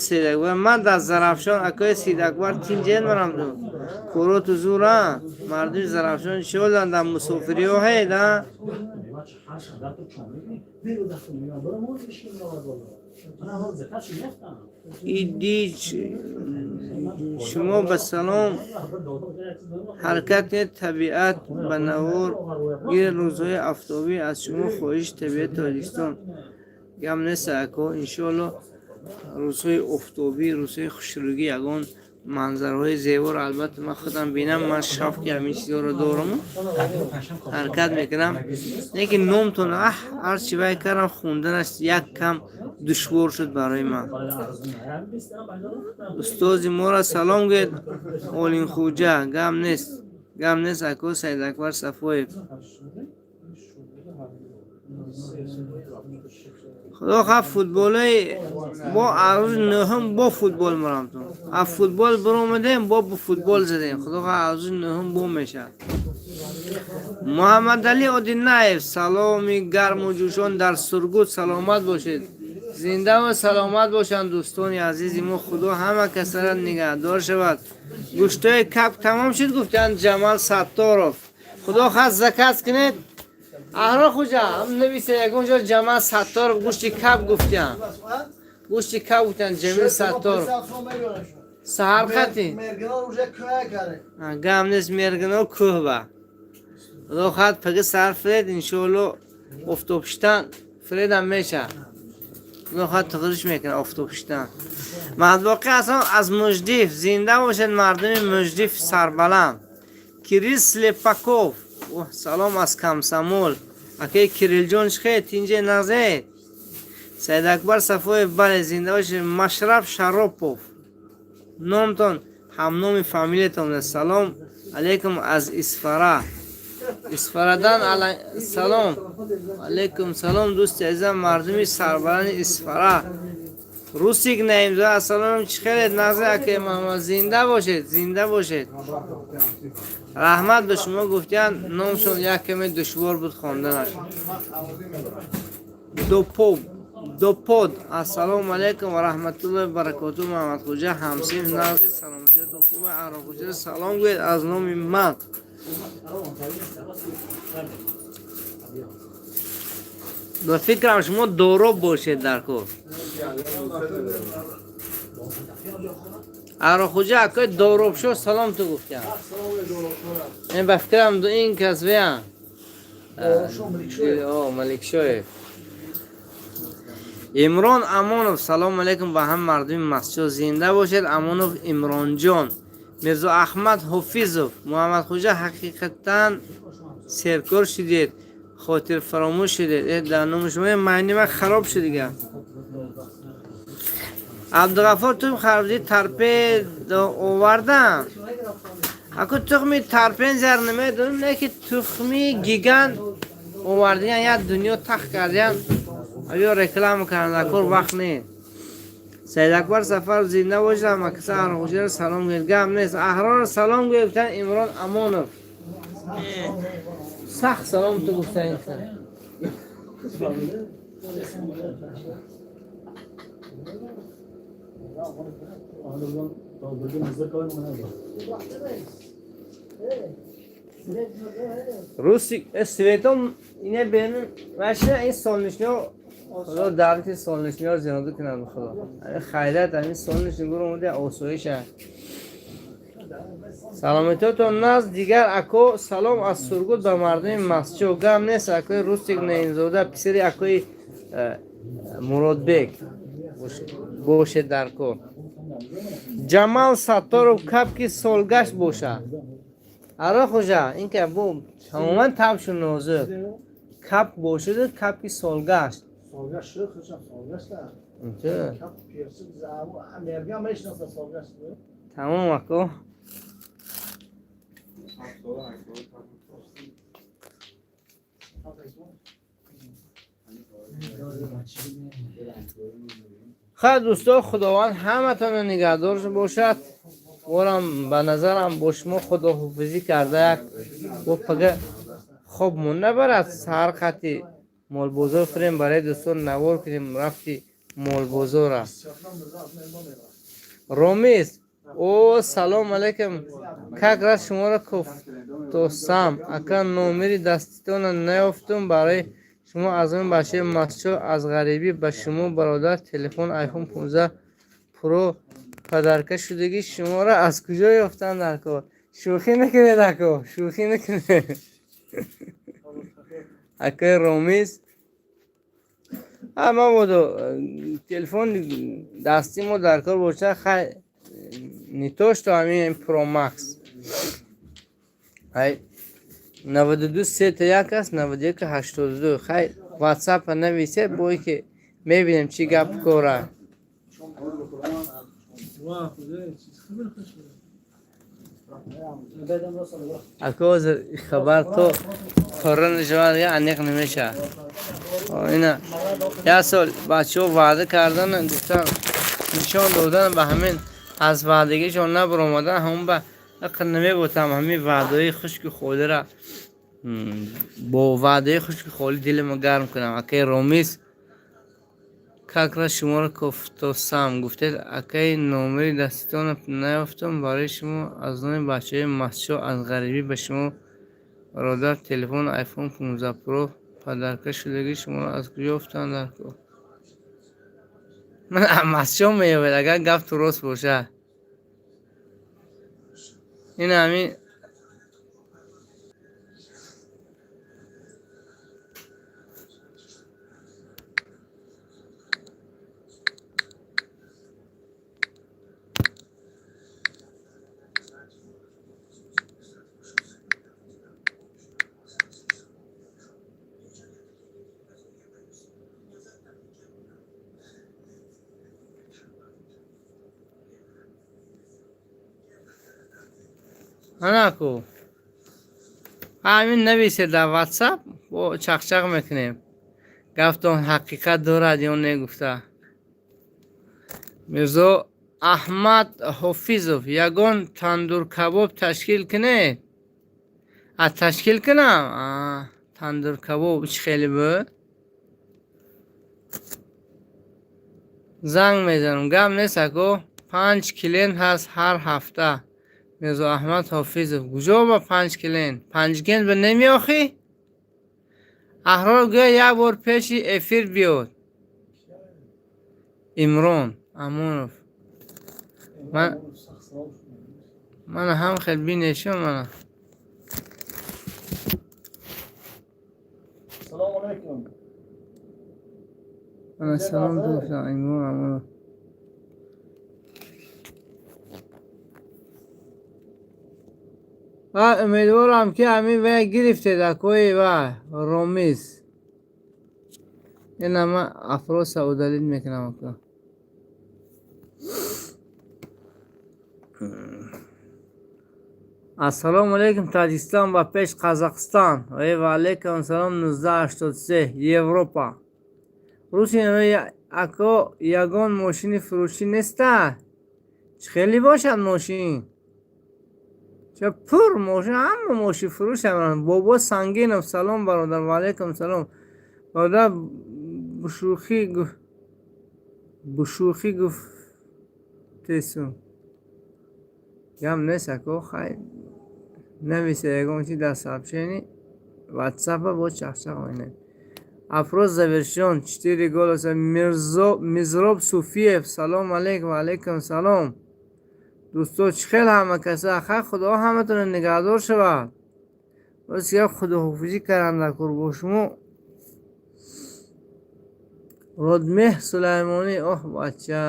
Саидакбар, ман дар Зарафшон. Акои Саидакбар, тинҷен марам ту, короту зура. Мардуми Зарафшон чиоланд? Дар мусофириҳо ҳед а? Идич шумо ба салом, ҳаракат кунед, табиат ба навор гир, рӯзҳои афтобӣ. Аз шумо хоҳиш, табиати Тоҷикистон. Гап нест, ако, иншоалло, рӯзҳои офтобӣ, рӯзҳои хушрӯгӣ ягон манзараҳои зеборо албатта ман худам бинам. Ман шавқи ҳамин чизҳоро дорам, ҳаракат мекунам, лекин номтон аҳ, ҳарчи вай кардам, хунданаш як кам душвор шуд барои ман. Устози моро салом гӯед, Олимхӯҷа. Гап нест, гап нест, ако Саидакбар Сафоев. Худо хоҳад, футболои бо арӯзи нӯҳум бо футбол марамтон. Аз футбол биромадем, бо футбол задем. Худо хоҳад, арӯзи нӯҳум бо мешавад. Муҳаммадалӣ Одинаев, саломи гарму ҷӯшон дар Сургут. Саломат бошед, зиндаву саломат бошанд дӯстони азизи мо. Худо ҳама касара нигаҳдор шавад. Гӯштҳои кап тамом шуд, гуфтанд Ҷамал Сатторов. Худо хоҳад, заказ кунед. Аҳрор хуҷа ҳам нависа ягон ҷо, Ҷамал Сатторов гӯшти кап гуфтян, гӯшти кап гуфтян. Ҷамил Сатторов, саҳар хати гам нест, мергино кӯҳба. Худо хоҳад, паги саҳар фиред, иншоалло, офтобшитан. Фредам меша. Худо тағриш мекунад офтобшидан. Маҳдбоқӣ ҳасан аз Муждиф. Зинда бошед мардуми Муждиф сарбаланд. Кирилл Слепаков. Салом аз Комсомол. Акаи Кириллҷон чӣ хел тинҷе нағзед? Саид Акбар Сафоев бале зинда бошед. Машраб Шаропов. Номтон ҳамноми фамилиятон. Салом алейкум аз Исфара. Исфарадан салом. Алейкум салом дӯсти азизам мардуми сарбаланди Исфара. Русик Наимзода ассалом чӣ хелед нағзе акаи Муҳаммад зинда бошед, зинда бошед. Раҳмат ба шумо гуфтиянд номшон як каме душвор буд хонданаш. Допоб Допод ассалому алайкум ва раҳматуллоҳи ва баракотуҳ Муҳаммадхоҷа ҳамсинф нағзи саломатиятон хуба Ароқхоҷа салом гӯед аз номи ман. Ба фикрам шумо дороб бошед дар кор. Ароқхоҷа акои доробшо салом ту гуфтям. Ин ба фикрам ин кас веям. Маликшоев. Имрон Амонов салом алейкум ба ҳама мардуми масҷид зинда бошед Амонов Имронҷон. Мирзо Аҳмад Ҳофизов Муҳаммадхоҷа ҳақиқатан серкор шудед хотир фаромӯш шудед дар номи шумо маъни ман хароб шуд дигар. Абдуғаффор тухм харбузии тарпе овардам. Аку тухми тарпен зар намедонам не ки тухми гигант овардиян як дунё тах кардиян. Авё реклама кардан кор вақт нест. Саид Акбар Сафаров зинда бошад ҳамакаса Ароқхоҷаро салом гӯед. Гап нест. Аҳрорро салом гӯед гуфтан Имрон Амонов. Сахт салом ту гуфтан. Русик светом ине берун вашина ин солнечниё худо давлати солнечниё зиёда кунад худо. Хайрат ҳамин солнечни гур омада осоиша. Саломатиётон наз дигар ако салом аз Сургут ба мардуми масҷид. Гап нест акои Русик Наимзода писари акои Муродбек бошед дар кор. Ҷамал Сатторов капки солгашт бошад. Ароқхоҷа ин ки бо тамоман табшу нозук. Кап бошаду капки солгашт. Солгашт шуд, худшам солгашт. Кап пирси мерга мешинаса солгашт. Тамом ако. Хайр дӯсто худованд ҳаматонро нигаҳдор бошад. Борам ба назарам бо шумо худоҳофизӣ карда як бо пага хоб мон набарад саҳар қати молбозор фирем барои дӯстон навор кунем рафти молбозора. Ромиз о салом алейкум как раз шуморо кофтосам ака номери даститона наёфтум барои шумо аз он бачаи масҷид аз ғарибӣ ба шумо бародар телефон iPhone 15 Pro подарка шудагӣ шуморо аз куҷо ёфтанд дар кор? Шӯхӣ накунед ако, шӯхӣ накунед. Акаи Ромиз ман бодо телефон дасти мо дар кор бошад хай не то что ҳамин Pro Max. Ай 92 3 1 аст 91 82 хай WhatsApp нависед бое ки мебинем чӣ гап кора. Ако ҳозир хабар то пурра нашавад аниқ намешавад. Ина як сол бачаҳо ваъда кардан гуфтан нишон додан ба ҳамин аз ваъдагишон набаромадан ҳамон ба намеботам ҳамин ваъдаҳои хушки холиро бо ваъдаи хушки холӣ дилама гарм кунам. Акаи Ромиз как раз шуморо кофтосам гуфтед акаи номери даститонро наёфтам барои шумо аз номи бачаҳои масҷид аз ғарибӣ ба шумо бародар телефон iPhone 15 Pro подарка шудагӣ шуморо аз куҷо ёфтанд дар кор? Ман аз масҷид меёбед агар гапту рост бошад. Ин ҳамин Анаку ҳамин нависе дар Ватсап, бо чақчақ мекунем. Гафтон ҳақиқат дорад ё не гуфта. Мирзо Аҳмад Ҳофизов, ягон тандуркабоб ташкил кунед. А, ташкил кунам тандуркабоб чӣ хеле буд? Занг мезанам, гап нест, ако. Панҷ клиент ҳаст ҳар ҳафта. Мирзо Аҳмад Ҳофизов, куҷо ба панҷ клиент? Панҷкент ба намеохӣ? Аҳрор гӯя, як бор пеши эфир биёд. Имрон Амонов. Мана ҳам хел бинешо мана. Салом алейкум. Мана, салом дӯстон, Имрон Амонов. Ва умедворам, ки ҳамин вая гирифтед, акои ва Ромиз. Ина ман опроса удалить мекунам, ака. Ассалому алейкум, Таҷикистон ба пеш, Қазоқистон. Ва алейкум салом, 1983 Европа. Русия, ако, ягон мошини фурӯшӣ неста? Чӣ хеле бошад мошин? Ча пур мошин, ҳама мошин фурӯш. Бобо Сангинов, салом, бародар. Ва алейкум салом, бародар. Бушӯхӣ гуфтесу. Гап нест, ако, хай, нависе ягон чи дар сообщение Ватсапа, бо чақчақ мекунем. Опрос завершён. Четыре голоса. Мирзо Мизроб Суфиев, салом алейкум. Ва алейкум салом, дӯсто. Чӣ хел ҳама каса? Хай, Худо ҳаматонро нигаҳдор шавад. Боз гап, худоҳофизӣ кардам дар кор бо шумо. Родмеҳ Сулаймонӣ, оҳ, бача,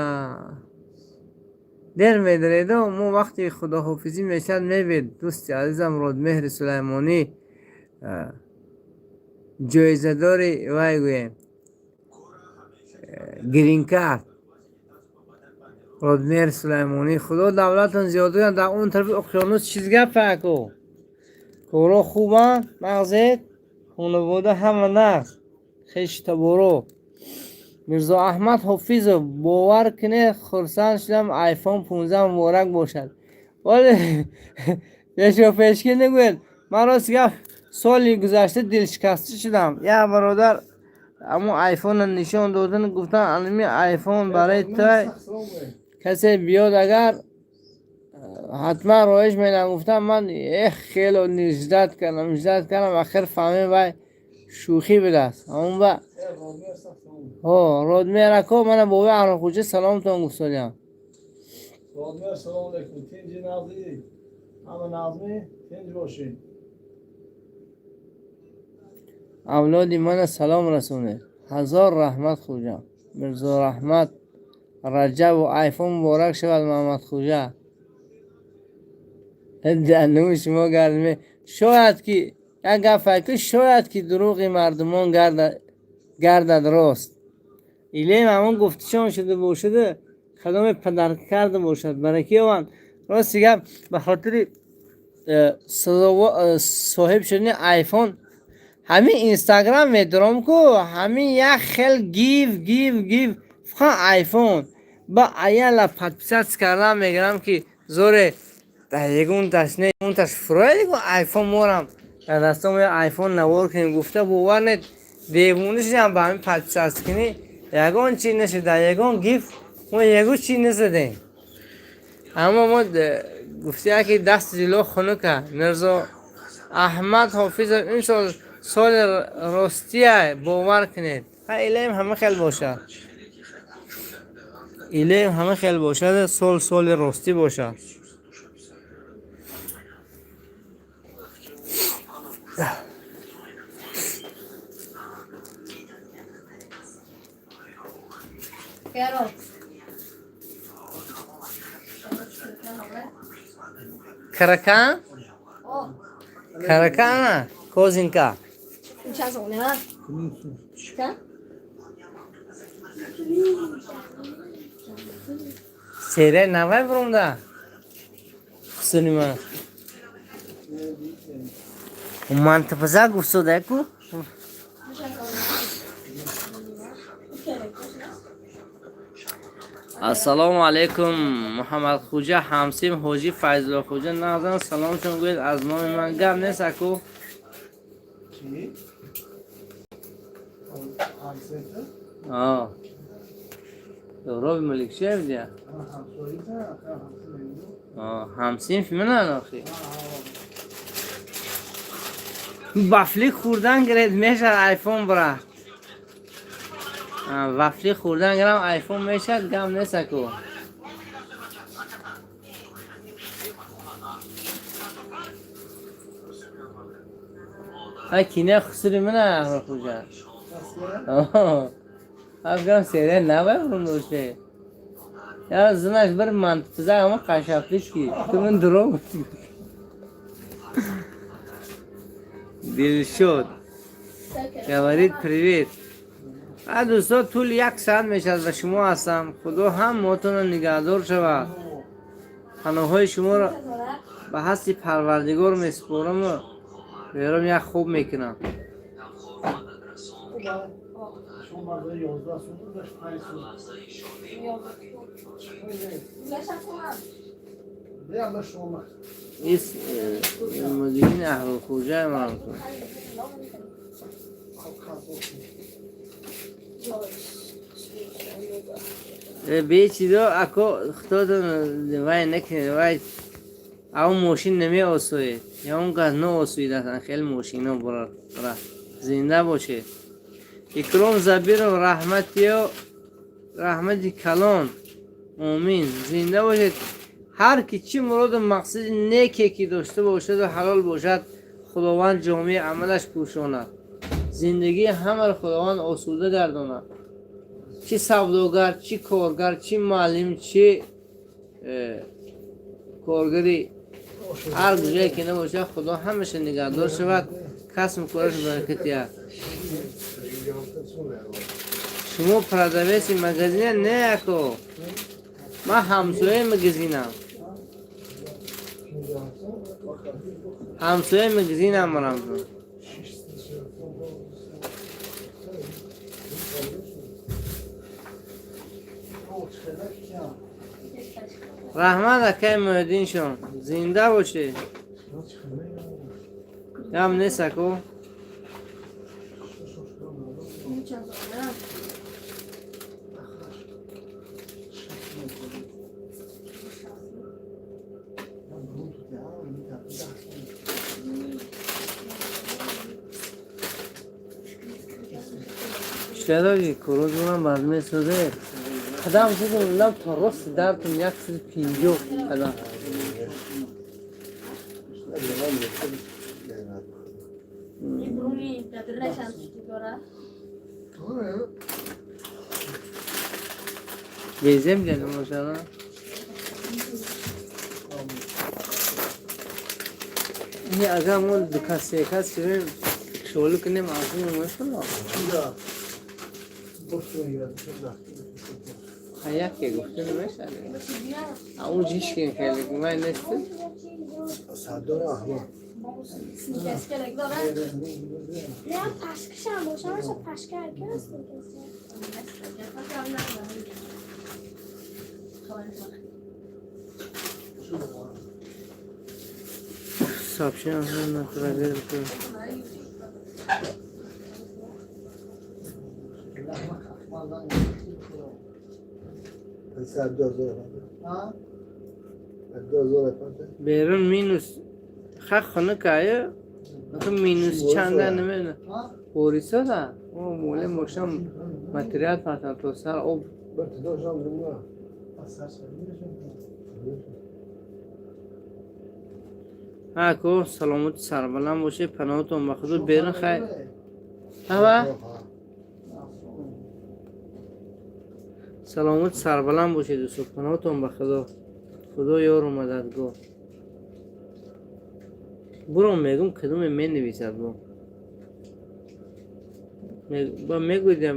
дер медаредо, мо вақти худоҳофизӣ мешавад, мебед. Дӯсти азизам Родмеҳри Сулаймонӣ, ҷоизадори вай гӯем, гринкарт. Родмеҳр Сулаймонӣ, Худо давлатон зиёд кунад. Дар он тарафи уқёнус чиз гапа, ако? Коро хубанд, нағзед, хонавода ҳама нағз, хештаборо? Мирзо Аҳмад Ҳофизов, бовар кунед, хурсанд шудам. Айфон 15 муборак бошад. Вале пешопешкӣ нагӯед. Ман, рост гап, соли гузашта дилшикаста шудам. Як бародар аммо айфонро нишон додан, гуфтан, анами айфон барои той касе биёд, агар ҳатман роиш медам, гуфтам. Ман эх, хело ждать кардам, ждать кардам, ахир фаҳмем, вай шӯхӣ будааст. Ҳамон ба ҳо, Родмер ако, мана бобои Аҳрохӯҷа саломтон гуфтодиам. Родмер, салом алейкум. Тинҷи, нағзи, ҳама нағзми, тинҷ бошед. Авлоди мана салом расонед. Ҳазор раҳмат, хӯҷа. Мирзо Раҳмат Раҷабу, айфон муборак шавад, Маҳмадхӯҷа. Нуми шумо гардме. Шояд ки як гап ки шояд ки дурӯғи мардумон гардад рост. Илем ҳамон гуфтишон шуда бошаду кадоме падарка карда бошад, бараки ованд. Рости гап, ба хотири соҳиб шудани айфон ҳамин Инстаграм медорам ку, ҳамин як хел гив, гив, гив, фақат айфон. Ба аяла подписаться кардан мегирам, ки зоре дар ягонташ не, ягонташ фурояд, ягон айфон морам дар дастом, я айфон навор кунем гуфта. Бовар нет, девона шудам ба ҳамин подписаться кунӣ. Ягон чи нашуд, дар ягон гиф мо ягон чи назадем. Аммо мо гуфта, ки дасти дило хунука. Мирзо Аҳмад Ҳофизов, ин сол соли ростия, бовар кунед. Ха, илоҳим, ҳама хел бошад, илоҳим, ҳама хел бошад, сол соли ростӣ бошад. Carol. Каракан? О, Каракана? Козинка. сейчас он, а? Да? Серия навай бромда. Хусуни ман. Мантипаза гуфтода ку. Ассалому алайкум, Муҳаммад Хуҷа, ҳамсим ҳоҷи Файзулло Хуҷа нағзан, саломшон гӯед аз номи ман. Гап нест, аку. Ки? Ҳамсета? А. Роби Маликшоев дия. Ҳамсоита? Ҳамсоита? Ҳамсинф минан охи. Вафли хӯрдан гиред, мешад айфон бира. Вафли хӯрдан гирам, айфон мешад, гап нест, аку. Ай кине хусури мина Аҳрор Хуҷа. Афгам серия навай доште. Я знаешь, bir mantipizа ама қашафлиш ки. Ту ман дурӯғ гуфтӣ. Дилшод говорит привет. А дӯсто, тӯли як соат мешавад ба шумо ҳастам. Худо ҳам мотонро нигаҳдор шавад. Паноҳҳои шуморо ба ҳасти Парвардигор месупораму бером як хуб мекунам. Шумо мардои 11 сум дошт, 5 сум. Биям шумо. Ис мудирин Аҳрорхӯҷа ман. Бечидо ако, худотон вай накунед, вай ав мошин намеосоед, я он кас наосоидасан хеле мошино бара. Зинда бошед. Икром Забиров, раҳматиё, раҳмати калон. Омин. Зинда бошед. Ҳар ки чӣ муроду мақсади неке ки дошта бошаду ҳалол бошад, Худованд ҷомеи амалаш пӯшонад. Зиндагии ҳамаро Худованд осуда гардонад. Чӣ савдогар, чӣ коргар, чӣ муаллим, чӣ коргари ҳар ҷое ки набошад, Худо ҳамаша нигаҳдор шавад, касбу кораш баракат диҳад. Шумо продавец и магазина? Не, ако, ман ҳамсояи магазинам, ҳамсояи магазинам, Рамзон. Раҳмат, акаи Муҳиддиншон, зинда бошед. Гап нест, ако. Чидаги корозунам бад месозе. Қадам зидам, лаб то рост дартум 150 қадам. Бруни дора. Безем дедим ошана. Не, агар мо ду кас, се кас шавем, шолу кунем, азим мешава. Яке гуфта намешавад. Он ҷиш ки хеле гумай нест. Сардор Аҳмад. Не, пашкашам бошам, аша пашка аст. Сообщение на проверку. 2000 efendim. 2000 efendim. Берун минус ха хунукаю, минус чанда намедонам. Борисода о моле мошам материал партан то сар об. Ben tutarsam durma. Ҳа ко, саломати сарбаланд бошед, паноҳатон ба Худо. Берун хайр ҳава. Саломат сарбаланд бошед, дӯсто, паноҳатон ба Худо. Худо ёру мададгор. Буром мегум, кадоме менависад, бо ба мегӯйдам.